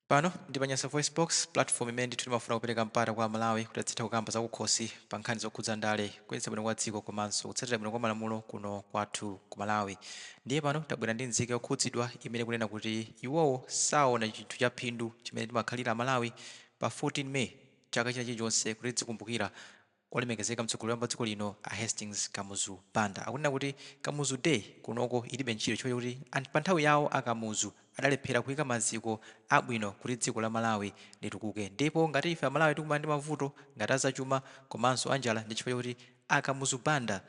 Pano ndi pa Nyasa VoiceBox, platform imene ndithu timafuna kupereka mpata kwa Amalawi kuti azitha kukamba zakukhosi pa nkhani zokhudza ndale, kuyendetsa bwino kwa dziko komanso kutsatira bwino kwa malamulo kuno kwathu ku Malawi. Ndiye pano tabwera ndi nzika yokhudzidwa imene ikunena kuti iwowo saona chinthu cha phindu chimene timakhalira Amalawi pa 14 May chaka china chilichonse kuti tizikumbukira Olemekezeka mtsogoleri wa dziko lino a Hastings Kamuzu Banda. Akunena kuti Kamuzu Day kunoko ilibe ntchito chifukwa chokuti pa nthawi yawo a Kamuzu adalephera kuika maziko abwino kuti dziko la Malawi litukuke ndipo ngati ife a Malawi tikumana ndi mavuto ngati azachuma komanso anjala ndi chifukwa chokuti a Kamuzu Banda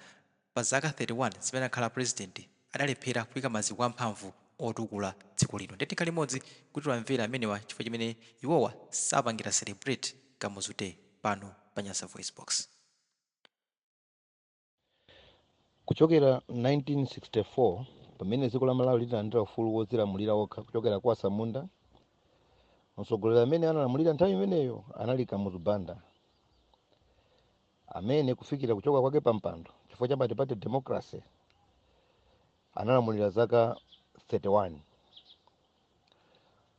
pa zaka 31 zimene akhala president adalephera kuika maziko amphamvu otukula dziko lino. Ndiye tikhale limodzi kuti tiwamvere amenewa chifukwa chimene iwowa sapangira celebrate Kamuzu Day pano pa Nyasa VoiceBox. Kuchokera 1964 pamene dziko la Malawi linalandira ufulu wodzilamulira okha kuchokera kwa atsamunda, mtsogoleri amene analamulira nthawi imeneyo anali Kamuzu Banda, amene kufikira kuchoka kwake pa mpando chifukwa cha multiparty democracy analamulira zaka 31.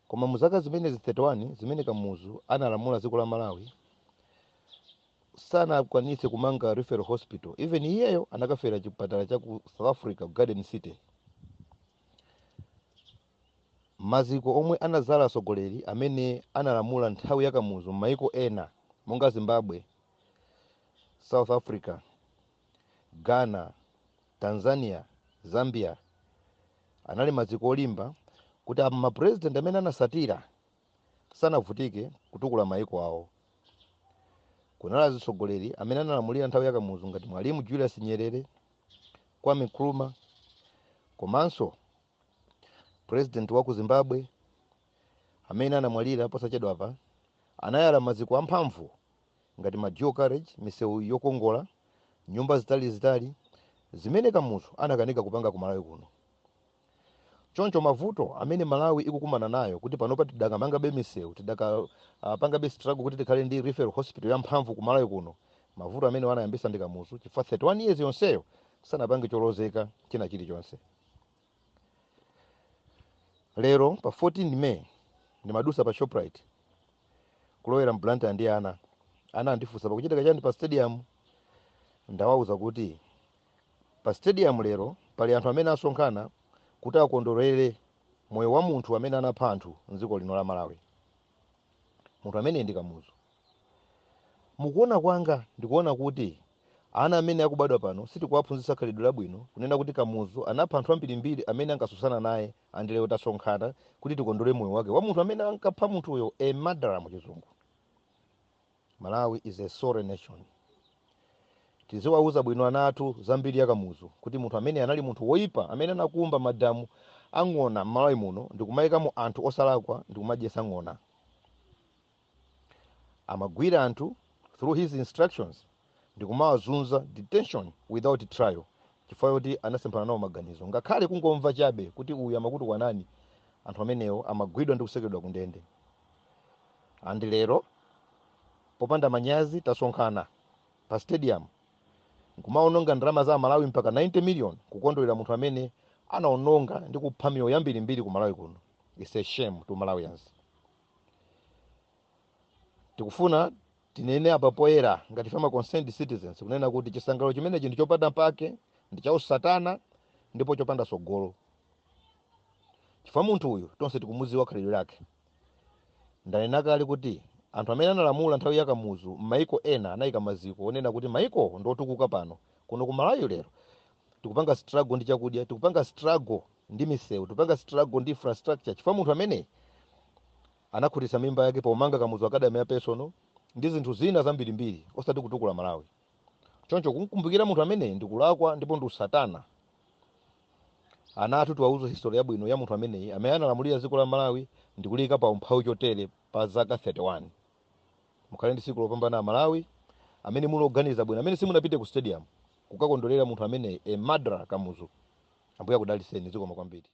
Koma mu zaka zimenezi 31 zimene Kamuzu analamula dziko la Malawi, sanakwanitse kumanga referral hospital. Even iyeyo anakafera chipatala cha ku South Africa, Garden City. Maziko omwe anadzala atsogoleri amene analamula nthawi ya Kamuzu m'mayiko ena monga Zimbabwe, South Africa, Ghana, Tanzania, Zambia anali maziko olimba kuti ma president amene anasatira sanavutike kutukula mayiko awo. Kunali atsogoleri amene analamulira nthawi ya Kamuzu ngati Mwalimu Julius Nyerere, Kwame Nkrumah, komanso president wa ku Zimbabwe amene anamwalira posachedwapa, anayala maziko amphamvu ngati ma dual carriage, misewu yokongola, nyumba zitalizitali zimene Kamuzu anakanika kupanga ku Malawi kuno. Choncho mavuto amene Malawi ikukumana nayo kuti panopa tidakamangabe misewu, tidakapangabe struggle kuti tikhale ndi referral hospital yamphamvu ku Malawi kuno, mavuto amene anayambisa ndi Kamuzu, chifukwa 31 years yonseyo sanapange cholozeka china chilichonse. Lero pa 14 May ndimadusa pa Shoprite kulowera m'Blantyre ndi ana. Ana andifunsa pakuchitika chani pa stadium. Ndawauza kuti pa stadium lero pali anthu amene asonkhana kuti akondwerere moyo wa munthu amene anapha anthu mdziko lino la Malawi. Munthu amene ndi Kamuzu. Mukuona kwanga ndikuona kuti ana amene akubadwa pano sitikuwaphunzitsa khalidwe labwino, kunena kuti Kamuzu anapha anthu ambirimbiri amene ankasusana naye, and lero tasonkhana kuti tikondwere moyo wake wa munthu amene ankapha munthuyo, a murderer mu Chizungu. Malawi is a sorry nation. Tiziwauza bwino ana athu zambiri ya Kamuzu, kuti munthu amene anali munthu woyipa amene anakumba madamu ang'ona m'Malawi muno ndikumayikamo anthu osalakwa ndikumadyesa ng'ona. Amagwira anthu through his instructions ndikumawazunza, detention without trial, chifukwa choti anasemphana nawo maganizo. Ngakhale kungomva chabe kuti uyu amakuti kwanani, anthu amenewo amagwidwa ndi kusekedwa ku ndende. And lero popanda manyazi tasonkhana pa stadium nkumaononga ndalama za Malawi mpaka 90 million kukondwerera munthu amene anaononga ndi kupha miyoyo yambirimbiri ku Malawi kuno. It's a shame to Malawians. Tikufuna tinene apa poyera ngati ma concerned citizens kunena kuti chisangalalo chimenechi ndi chopanda pake, ndi cha usatana ndipo chopanda sogolo, chifukwa munthu uyu tonse tikumudziwa khalidwe lake. Ndanena kale kuti anthu amene analamula nthawi ya Kamuzu m'mayiko ena anayika maziko onena kuti mayiko ndotukuka pano. Kuno ku Malawi lero tikupanga struggle ndi chakudya, tikupanga struggle ndi misewu, tikupanga struggle ndi infrastructure, chifukwa munthu amene anakhutitsa mimba yake pomanga Kamuzu Academy ya personal ndi zinthu zina zambirimbiri, osati kutukula Malawi. Choncho kumkumbukira munthu amene ndikulakwa ndipo ndi usatana. Ana athu tiwauze history yabwino ya munthu ameneyi amene analamulira dziko la Malawi ndikuliyika pa umphawi chotere pa zaka 31. Mukhale ndi tsiku lopambana, Malawi amene muli oganiza bwino, amene simunapite ku stadium kukakondwerera munthu ameneyi, a murderer Kamuzu. Ambuye akudalitseni. Zikomo kwambiri.